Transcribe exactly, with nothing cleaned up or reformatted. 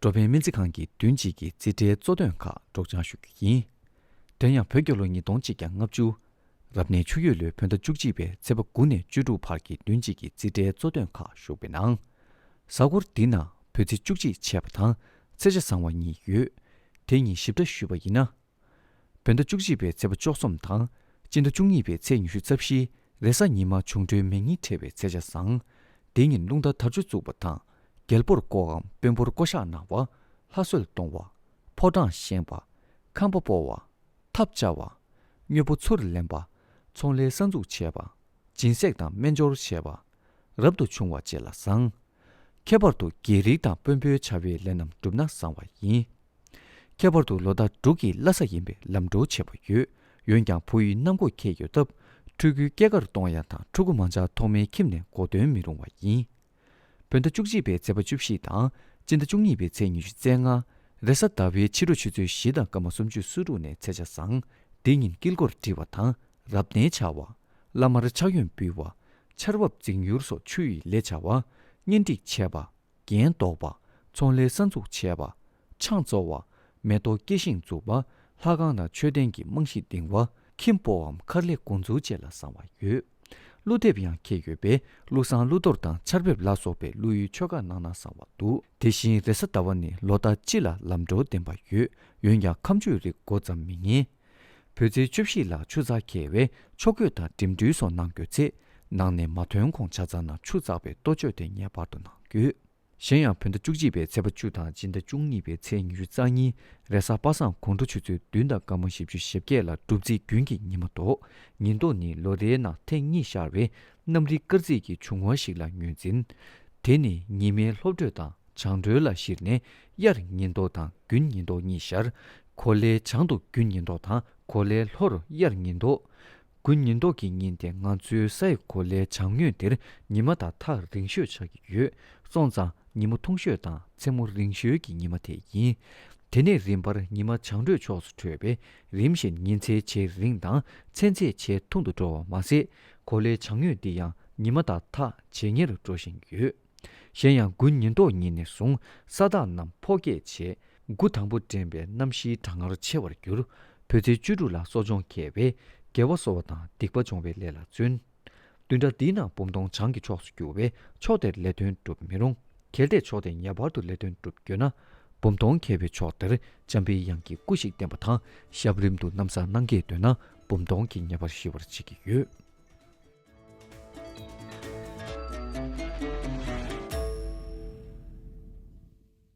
འགྲོ་ཕན་སྨན་རྩིས་ཁང་གི་བདུན་གཅིག་གི་རྩིས་ཁྲའི་གཙོ་དོན་ཁག་སྒྲོག་སྦྱང་ཞུ་རྒྱུ་ཡིན། དེ་ཡང་བོད་རྒྱལ་ལོ་ཉིས་སྟོང་གཅིག་བརྒྱ་ལྔ་བཅུ། རབ་གནས་ཆུ་ཡོས་ལོའི་བོད་ཟླ་བཅུ་གཅིག་པའི་ཚེས་པ་དགུ་ནས་བཅུ་དྲུག་བར་གྱི་བདུན་གཅིག་གི་རྩིས་ཁྲའི་གཙོ་དོན་ཁག་ཞུགས་པའི་ནང་། གཟའ་འཁོར་འདི་ན་བོད་ཚེས་བཅུ་གཅིག་ཆད་པ་དང་ཚེས་ཆ་བཟང་བ་གཉིས་ཡོད། དེ་གཉིས་ཞིབ་ཕྲ་ཞུས་པ་ཡིན་ན། བོད་ཟླ་བཅུ་གཅིག་པའི་ཚེས་པ་བཅུ་གསུམ་དང་། སྤྱི་ཟླ་བཅུ་གཉིས་པའི་ཚེས་ཉི་ཤུ་རྩ་བཞི། རེས་གཟའ་ཉི་མ་འབྱུང་འཕྲོད་མེ་གཉིས་འཕྲད་པའི་ཚེས་ཆ་བཟང་། དེ་ཉིན་རླུང་རྟ་དར་ལྕོག་བཙུགས་པ་དང་། རྒྱལ་པོར་བསྐོ་འམ་དཔོན་པོར་བསྐོ་གཞག་གནང་བ། ལྷ་གསོལ་གཏོང་བ། ཕོ་བྲང་བཞེངས་པ། ཁང་པ་སྤོ་བ། ཐབ་བཅའ་བ། དངོས་པོ་ཚུར་ལེན་པ། ཚོང་ལས་གསར་འཛུགས་བྱས་པ། སྦྱིན་སྲེག་དང་སྨན་སྦྱོར་བྱས་པ། རབ་ཏུ་བྱུང་བ་བཅས་ལ་བཟང་། ཁྱད་པར་དུ་རྒྱལ་རིགས་དང་དཔོན་པོའི་བྱ་བའི་ལས་རྣམས་བསྒྲུབས་ན་བཟང་བ་ཡིན། ཁྱད་པར་དུ་ལོ་ཟླ་འབྲུག་གི་བླ་གཟའ་ཡིན་པས་ལམ་འགྲོ་བྱེད་པ་ཡོད། འོན་ཀྱང་བུ་ཡི་གནམ་སྒོ་ཁེལ་ཡོད་སྟབས། ཕྲུ་གུའི་སྐྱེས་སྐར་གཏོང་ཡ་དང་ཕྲུ་གུ་མ་འཇགས་ཐོག་མའི་ཁྱིམ་ནས་གོ་སྟོན་མི་རུང་བ་ཡིན། བོད་ཟླ་བཅུ་གཅིག་པའི་ཚེས་པ་བཅུ་བཞི་དང་། སྤྱི་ཟླ་བཅུ་གཉིས་པའི་ཚེས་ཉི་ཤུ་རྩ་ལྔ། རེས་གཟའ་ཟླ་བའི་ཕྱི་དྲོ་ཆུ་ཚོད་བཞི་དང་སྐར་མ་སུམ་ཅུ་སོ་དྲུག་ནས་ཚེས་ཆ་བཟང་། འདི་ཉིན་དཀྱིལ་འཁོར་བྲི་བ་དང་། རབ་གནས་བྱ་བ། བླ་མར་ཕྱག་གཡོན་འབུལ་བ། ཆར་འབབ་འཛིང་ཡུར་སོགས་ཆུ་ཡི་ལས་བྱ་བ། གཉེན་སྒྲིག་བྱས་པ། རྒྱན་འདོགས་པ། ཚོང་ལས་གསར་འཛུགས་བྱས་པ། ཆང་བཙོ་བ། མེ་ཏོག་སྐྱེ་ཤིང་འཛུགས་པ། ལྷ་ཁང་དང་མཆོད་རྟེན་གྱི་རྨང་གཞི་འདིང་བ། ཁྱིམ་སྤོའམ་མཁར་ལས་འགོ་འཛུགས་བཅས་ལ་བཟང་བ་ཡོད། ཀླུ་འདེབས་ཡང་འཁེལ་ཡོད་པས་ཀླུ་བསང་ཀླུ་གཏོར་དང་ཆར་འབེབས་ལ་སོགས་པའི་ཀླུ་ཡུལ་ཆོ་ག་གནང་ན་བཟང་བ་འདུག་དེ་བཞིན་རེས་གཟའ་ཟླ་བ་ནི་ལོ་ཟླ་སྤྱི་ལ་ལམ་འགྲོ་ལྡན་པ་ཡོད། འོན་ཀྱང་ཁ་མཆུའི་རིགས་འགོ་ཙམ་མི་ཉན། བོད་ཚེས་བཅུ་བཞི་ལ་ཆུ་ཚགས་འཁེལ་བས་ཆོ་གོས་དང་འགྲིམ་འགྲུལ་སོགས་གནང་དགོས་ཚེ། ནང་ནས་མ་ཐོན་གོང་ཆ་ཚང་ནང་ཆུ་བཙགས་པའི་གཏོ་བཅོས་དེ་ངེས་པར་དུ་གནང་དགོས། གཞན་ཡང་བོད་ཟླ་བཅུ་གཅིག་པའི་ཚེས་པ་བཅུ་དང་སྤྱི་ཟླ་བཅུ་གཉིས་པའི་ཚེས་ཉི་ཤུ་རྩ་གཉིས། རེས་གཟའ་པ་སངས་དགོང་དྲོ་ཆུ་ཚོད་བདུན་དང་སྐར་མ་བཞི་བཅུ་ཞེ་བརྒྱད་ལ་སྒྲུབ་རྩིས་དགུན་གྱི་ཉི་མ་ལྡོག་ཉིན་ལྡོག་ནི་ལོ་རེའི་ནང་ཐེངས་གཉིས་ཤར་བའི་གནམ་རིག་སྐར་རྩིས་ཀྱི་བྱུང་བ་ཞིག་ལ་ངོས་འཛིན། དེ་ནི་ཉི་མའི་ལྷོ་བགྲོད་དང་བྱང་བགྲོད་ལ་གཞིར་ནས་དབྱར་ཉི་ལྡོག་དང་དགུན་ཉི་ལྡོག་གཉིས་ཤར། གོ་ལའི་བྱང་དུ་དགུན་ཉི་ལྡོག་དང་གོ་ལའི་ལྷོར་དབྱར་ཉི་ལྡོག་དགུན་ཉི་ལྡོག་གི་ཉིན་དེ་ང་ཚོའི་སའི་གོ་ལའི་བྱང་ངོས་འདིར་ཉི་མ་དང་ཐག་རིང་ཤོས་ཆགས་ཀྱི་ཡོད། སོང་ཙང་ཉི་མ་ཐུང་ཤོས་དང་མཚན་མོ་རིང་ཤོས་ཀྱི་ཉི་མ་དེ་ཡིན། དེ་ནས་རིམ་པར་ཉི་མ་བྱང་བགྲོད་ཕྱོགས་སུ་བགྲོད་པས་རིམ་བཞིན་ཉིན་མཚན་ཇེ་རིང་དང་མཚན་ཚད་ཇེ་ཐུང་དུ་འགྲོ་བ་མ་ཟད། གོ་ལའི་བྱང་ངོས་འདི་ཡང་ཉི་མ་དང་ཐག་ཇེ་ཉེར་འགྲོ་བཞིན་ཡོད། གཞན་ཡང་དགུན་ཉི་ལྡོག་ཉིན་ནས་བཟུང་ས་བདག་རྣམས་འཕོ་སྐྱེས་བྱས། དགུ་དང་པོ་འདྲེན་པའི་གནམ་གཤིས་གྲང་ངར་ཆེ་བར་གྱུར། བོད་ཚེས་བཅུ་དྲུག་ལ་གསོ་སྦྱོང་འཁེལ་བས་དགེ་བ་གསོ་བ་དང་སྡིག་པ་སྦྱོང་བའི་ལས་ལ་བརྩོན། བདུན་ཕྲག་འདིའི་ནང་འབུམ་སྟོང་བྱང་གི་ཕྱོགས་སུ་རྒྱུག་པས་ཕྱོགས་དེར་ལས་དོན་སྒྲུབ་མི་རུང་། གལ་ཏེ་ཕྱོགས་དེ་ངེས་པར་དུ་ལས་དོན་སྒྲུབ་དགོས་ན། འབུམ་སྟོང་འཁེལ་བའི་ཕྱོགས་དེར་འཇམ་པའི་དབྱངས་ཀྱི་སྐུ་ཞིག་བསྟན་པ་དང་ཞབས་རིམ་དུ་ན་བཟའ་གནང་གི་འདོད་ན་འབུམ་སྟོང་གི་ཉེས་པར་ཞི་བར་བྱེད་ཀྱི་ཡོད།